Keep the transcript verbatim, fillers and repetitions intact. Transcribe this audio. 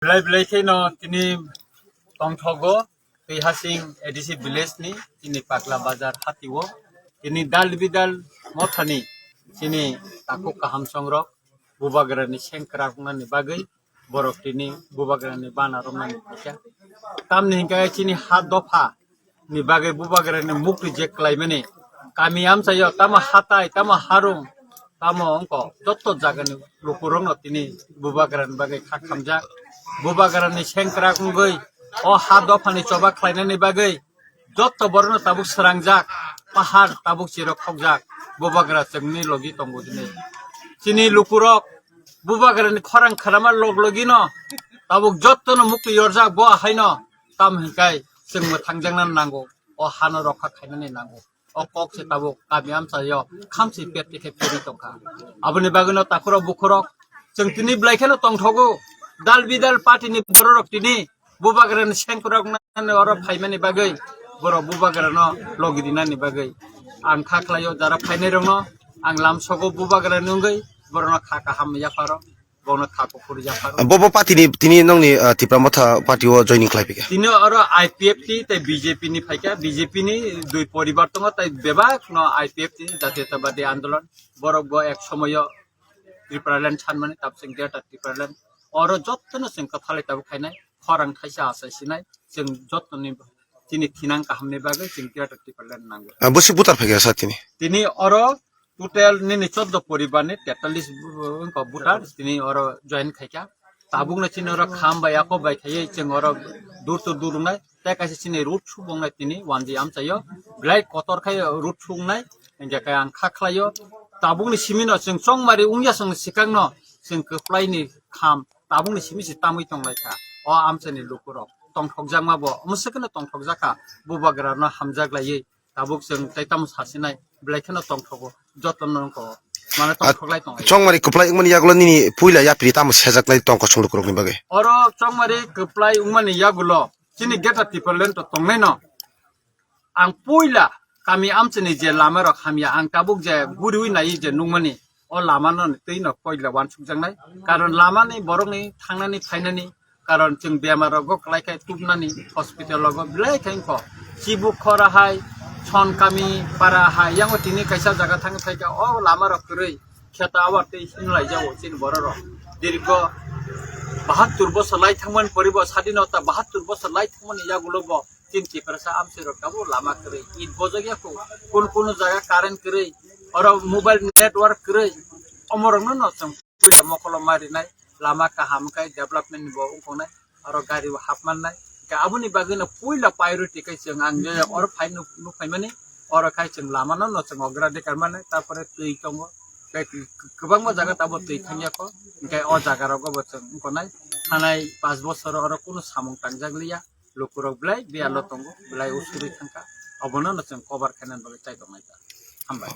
Belai belai kheno tini tongthogo twi hasing A D C village ni tini Pakla Bazar hatio tini dal bidal mothani tini takhuk kaham songrok bubagrani sengkrak wngnani bagwi borok tini bubagrani bana romnani phaikha. Tamni hinkhe chini ha dopha ni bagwi bubagrani mukti je klaimani kami amchaio tamo hatai tamo harung tamo wngkha jotto jagani lukurokno tini bubagrani bagwi kha khamjak. Bubagrani sengkrak wngwi o ha dophani choba khlainani bagwi jotto borokno tabuk srangjak, pahar tabuk chirok khokjak, bubagra chwngni logi tongo dini. Chini lukurok bubagrani khorang kharama log logino tabuk jottono mukti yorjak bo haino. Tamo hinkai chwng mwthangjakna nango, o hano rokha khainani nango. O kok se tabuk kami amchaio khamsi pet tikhe peri tongkha. Aboni bagwino takhurok bukhurok chwng tini belai kheno tongthogo. Dal bidal party ni bororok tini bubagrani sengkrak wngnani oro phaimani bagwi, borok bubagrano logi dinani bagwi. Ang kha khlaio jara phainairokno, ang lamsogo bubagrani wngwi borokno kha kaham yapharo. Bono kha kuphur yapharo. Bo, bo party ni tini nongni, ah, Tipra Motha party o joining khlai phika? Tini oro I P F T tei B J P ni phaikha, B J P ni dui poribar tongo tei bebak no I P F T Jatiyotabadi Andolon. Borok bo ek somoyo Tipraland sanmani, tabuk chwng Greater Tipraland. Oro jottono chwng kwthalai tabuk khainai, khorang thaisa achai sinai, chwng jottoni chini thinang kahamni bagwi chwng Greater Tipraland nango. Ah, bosi butar phaikha sa tini? Tini oro total nini choddo poribar ni tetallis bu-, wngkha butar tini oro join khaikha. Tabukno chini oro kham bai ako bai khaiwi chwng oro dur to dur wngnai. Tei kaisa chini road show wngnai tini wanji amchaio. Belai kotor khai road show wngnai. Hingkhe khe ang kha khlaio. Tabukni simino chwng chongmari wngya chwng swkangno chwng kwplaini kham tabukni simi se tamwi tonglaikha. O amchaini lukurok tongthokjakma bo, omo se kheno tongthokjakha. Bubagrano hamjak laiwi tabuk chwng tei tamo sasinai, belai kheno tongthogo, jotono wngkha o. Mane tongthoklai tonglai. Chongmari kwplai wngmani yagulo nini puila yapri tamo sejaknai tong kosong lukurokni bagwi? Oro chongmari kwplai wngmani yagulo chini Greater Tipraland to tongnaino ang puila kami amchini je lama rok hamya, ang tabuk je guriwi nai je nukmani, o lama no twi no koila wansukjaknai. Karon lama ni borok ni thangnani phainani, karon chwng bemar rogo kwlai khai tubnani hospital rogo belai khai wngkho. Chibuk khora hai, Son kami para hai, yango tini kaisa jaga thang phaikha, o lama rok kwrwi, kheta awar tei hinlai jago chini borok rok. Dirgo bahattur bosor lai thangmani poribo, sadinota bahattur bosor lai thangmani yagulo bo chini Tiprasa amchai rok tabuk lama kwrwi, it bojok ya kho, kun kun jaga current kwrwi, oro mobile network kwrwi, omorokno no chwng puila mokolo ma rinai, lama kaham khai development ni bo wngkha nai, oro gari bo hap mannai. Khe aboni bagwi no puila priority khai chwng ang je oro phai nuk, nuk phaimani, oro khai chwng lama no, no chwng ogradikar mannai, tarpore twi tongo, tei kwbangma jaga tabuk twi thangya kho, hwnkhe o jaga rogo bo chwng wngkha nai, thanai panch bosor oro kunu samung tangjak liya. Lukurok belai biyalo tongo, belai usuri thangkha, obono no chwng cover khainani bagwi chai tongnai ta. Hambai.